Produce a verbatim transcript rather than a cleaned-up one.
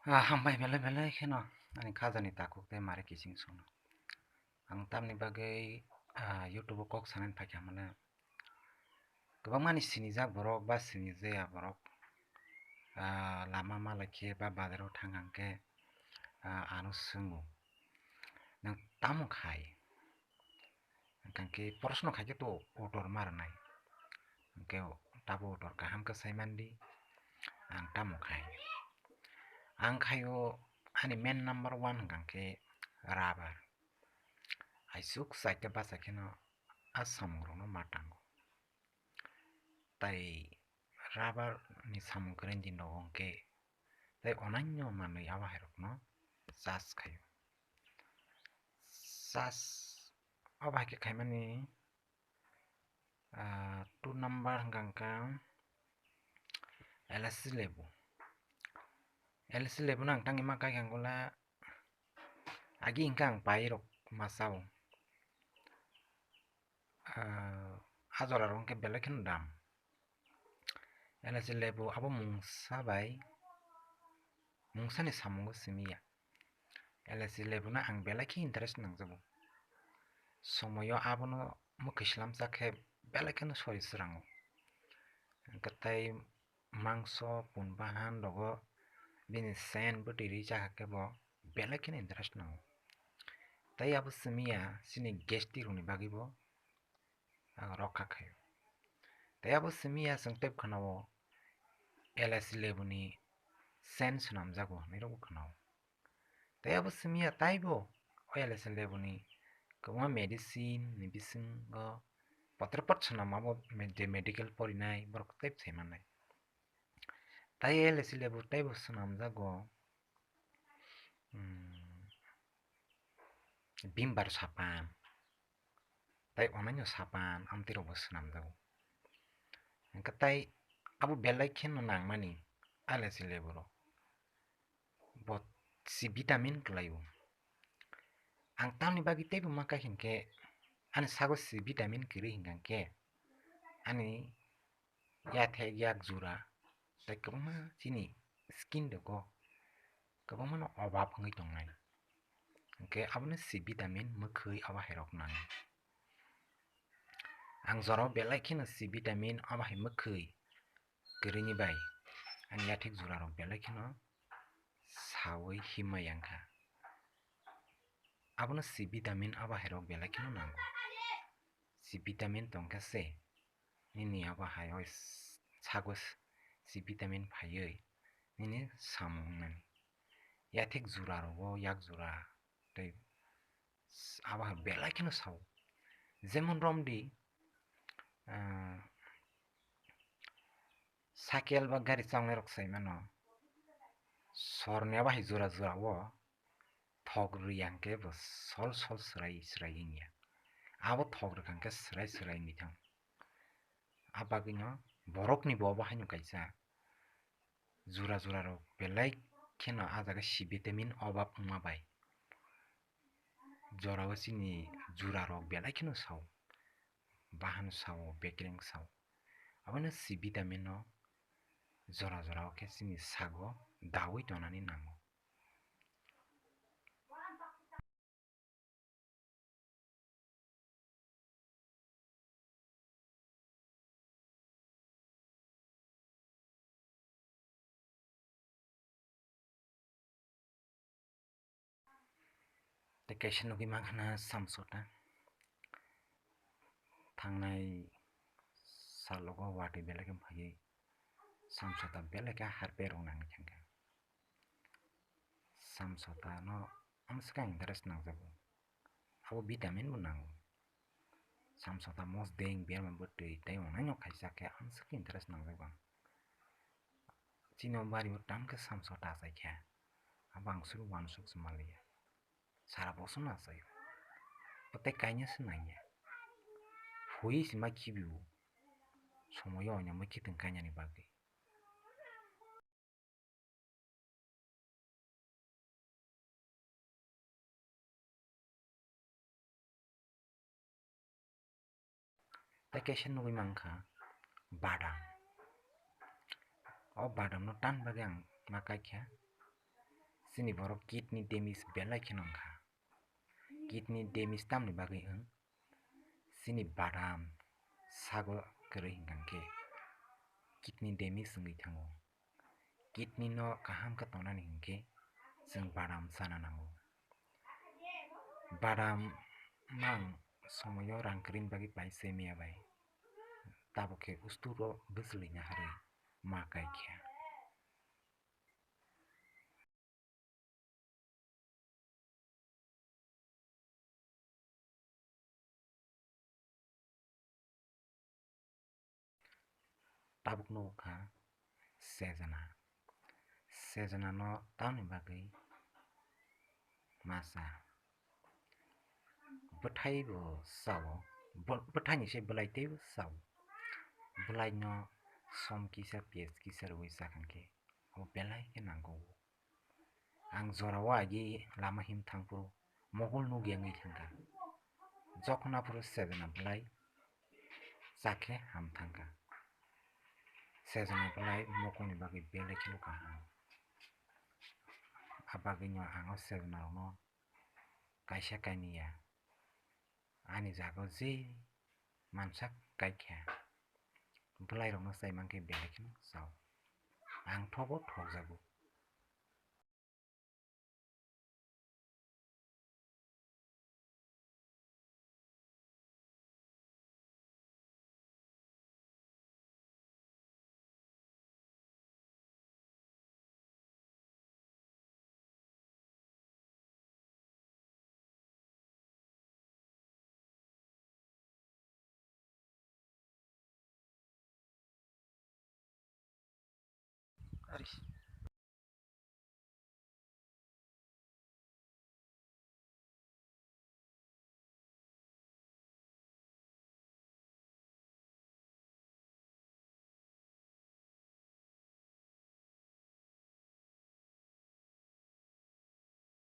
Ah, hambai belai belai kheno ani khajani takhuk tei mare kiching songno. Ang tamni bagwi, ah, YouTube o kok sanani phaikha mane. Kwbangmani sinijak borok ba sinijaya borok, ah, lama malai khe ba bazaro thang hang khe, ah, ano swngo, "Nwng tamo khai?" Hwnkhe proshno khaikhe to utor ma rwnai. Hwnkhe tabo utor kaham khe sai mandi, ang tamo khai. Ang khaio ani main number one hwnkhe rubber. Aisuk chaita bacha kheno a samungrokno ma tango. Tai rubber ni samung kwrwini nogo hwnkhe tai onanyo manwi abo hairokno charge khaio. Charge abo hai khe khaimani, ah, two number hwnkha hwnkha L S C lebu. L S C lebu no ang tangwi ma kai kha hwnkhe agi hwnkhe ang pairok ma chao. Ah, a jora rok hwnkhe belai kheno dam. L S C lebu abo mungsa bai, mungsa ni samungo simi ya. L S C lebu no ang belai khe interest nangjago. Somoyo abono mwkhwi slamsa khe belai kheno sori srango. Hwnkhe tai mangso, pun bahan rogo bini sen bwtwi rwi chakha khe bo belai kheno interest nango. Tai abo simi ya chini gastric rokni bagwi bo, ah, rokha khaio. Tai abo simi ya chwng tei khwnao L S C lebuni sen swnamjago hinwi rokbo khwnao. Tai abo simi ya taibo o L S C lebuni kwbangma medicine ni bisingo potre pot swnamma bo me-, je medical porinai borok tei sai mannai. Tai L S C lebu teibo swnamjago, hmm, bimbar sapan, tai onanyo sapan amtwi rokbo swnamjago. Hwnkhe tai abo belai kheno nangmani L S C lebu rok. Bo C vitamin kwlaio. Ang tamni bagwi teibo ma kai hinkhe ani sago C vitamin kwrwi hinkha khe ani yathek yak jora tei kwbangma chini skin rogo kwbangmano obab wngwi tongnai. Hwnkhe abono C vitamin mwkhwi abo hairok nango. Ang jorao belai kheno C vitamin abo hai mwkhwi kwrwini bai ani yathek jorarok belai kheno saui himma yangkha. Abono C vitamin abo hairok belai kheno nango. C vitamin tongkha se nini abo hai o s-, sago s-, C vitamin phaiwi nini samung wngnani. Yathek jora rogo yak jora tei s-, abo hai belai kheno sao. Jemon romdi, ah, cycle ba gari chongnai rok sai mano, sorni abo hai jora jora o thok rwi yang khe bo sol sol swrai swrai wngya. Abo thok rwkha hwnkhe swrai swrai wngwi thang. A bagwino borokni bo obo haino kaisa jora jora rok belai kheno a jaga C vitamin obab wngma bai jorao chini jora rok belai kheno sao, bahan sao, bekereng sao. Abono C vitamin no jora jora o khe chini sago daui tonani nango. Tei kaisa nugwi mankha na samsota. Thangnai salogo watwi belai khe phaiwi samsota belai khe harpe rok nangwi thangkha. Samsota no amswkang interest nangjago. Abo vitamin bo nango. Samsota mosdeng berma bwtwi tei onaino khaisa khe amswk interest nangjago ang. Chini o bari o tam khe samsota achai kha. Abo ang suru wansuk se manliya. Sara bosong no achai o. O tei kainwi se nangya. Hui se ma khibi o. Somoyo oino ma khitung kainani bagwi. Tei kaisa nugwi mankha badam. O badam no tan bagwi ang ma kaikha. Chini borok kidney damage belai kheno wngkha. Kidney damage tamni bagwi wng? Chini badam sago kwrwi hinkha khe kidney damage wngwi thango. Kidney no kaham khe tongnani hinkhe chwng badam chana nango. Badam mang somoyo rang kwrwini bagwi pai se miya bai. Tabuk khe usturo bwchwlwi naharwi ma kai khe. Tabuk no wngkha sejana. Sejana no tamni bagwi masa. Bwthai bo sao. Bo-, bwthai ni se bwlai tei bo sao. Bwlai no som kisa, piyaj kisa rwui chakha khe, o belai khe nango. Ang jora o agi lama him thangphuru mokol nukya wngwi thangkha. Jokhon aphuru sejana bwlai chakhe ham thangkha. Sejana bwlai mokolni bagwi belai kheno kaham. Abagwino ang o sejana rokno kaisa kainwi ya. Ani jaga o je mansak kaikha, bwlairokno chai mankhe belai kheno chao. Ang thogo thokjago. Ari.